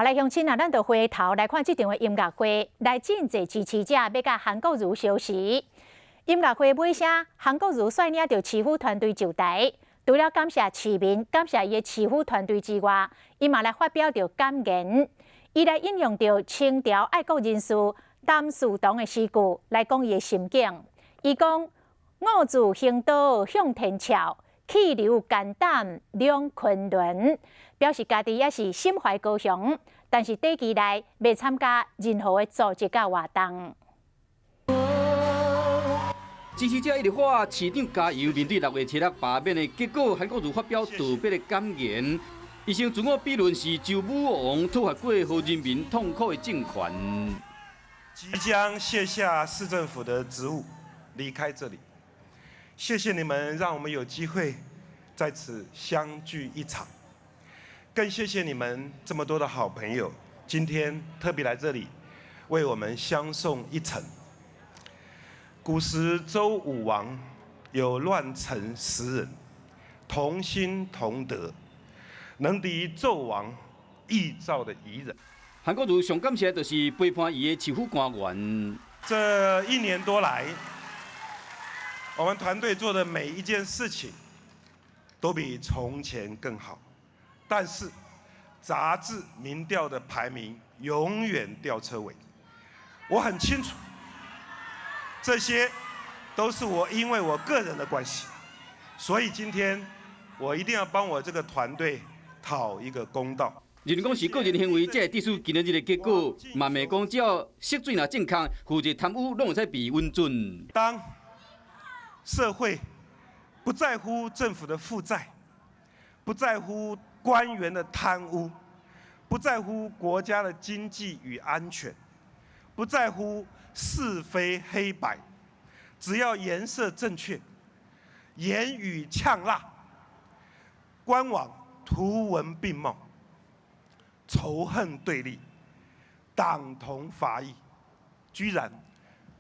來鄉親啊，咱就回頭來看這場的音樂會，來真濟支持者欲共韓國瑜相辭。音樂會尾聲，韓國瑜率領著市府團隊就台，除了感謝市民、感謝伊的市府團隊之外，伊嘛來發表著感言。伊來引用著清朝愛國人士譚嗣同的詩句來講伊的心境。伊講：我自橫刀向天笑，去留肝膽兩昆崙。表示家己也是心懷高雄，但是短期內袂參加任何的組織佮活動。支持者一直喊市長加油，面對6月7日罷免的結果，韓國瑜發表道別的感言。伊先自我比論是周武王討伐過予人民痛苦的政權。即將卸下市政府的職務，離開這裡。謝謝你們，讓我們有機會在此相聚一場。更謝謝你們這麼多的好朋友，今天特別來這裡為我們相送一程。古時周武王有亂臣十人，同心同德，能敵紂王臆造的夷人。韓國瑜上感謝就是陪伴伊的市府官員。這一年多來，我們團隊做的每一件事情，都比從前更好。但是，雜誌民調的排名永遠吊車尾。我很清楚，這些都是我因為我個人的關係，所以今天我一定要幫我這個團隊討一個公道。認為講是個人行為，才會致使今仔日的結果。嘛罵講只要色水若正確，負責貪污攏會使被穩準。當社會不在乎政府的負債，不在乎官員的貪污，不在乎國家的經濟與安全，不在乎是非黑白，只要顏色正確，言語嗆辣，官網圖文並茂，仇恨對立，黨同伐異，居然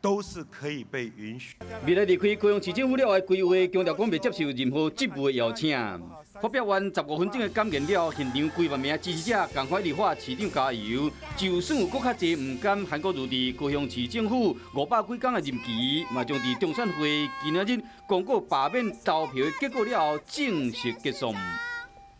都是可以被允許。未來離開高雄市政府了後，規劃強調講袂接受任何職務的邀請。發表完15分鐘的感言了後，現場幾萬名支持者仝款佇喊市長加油。就算有閣較濟毋甘韓國瑜佇高雄市政府500幾工的任期，嘛將佇中選會今仔日公告罷免投票的結果了後正式結束。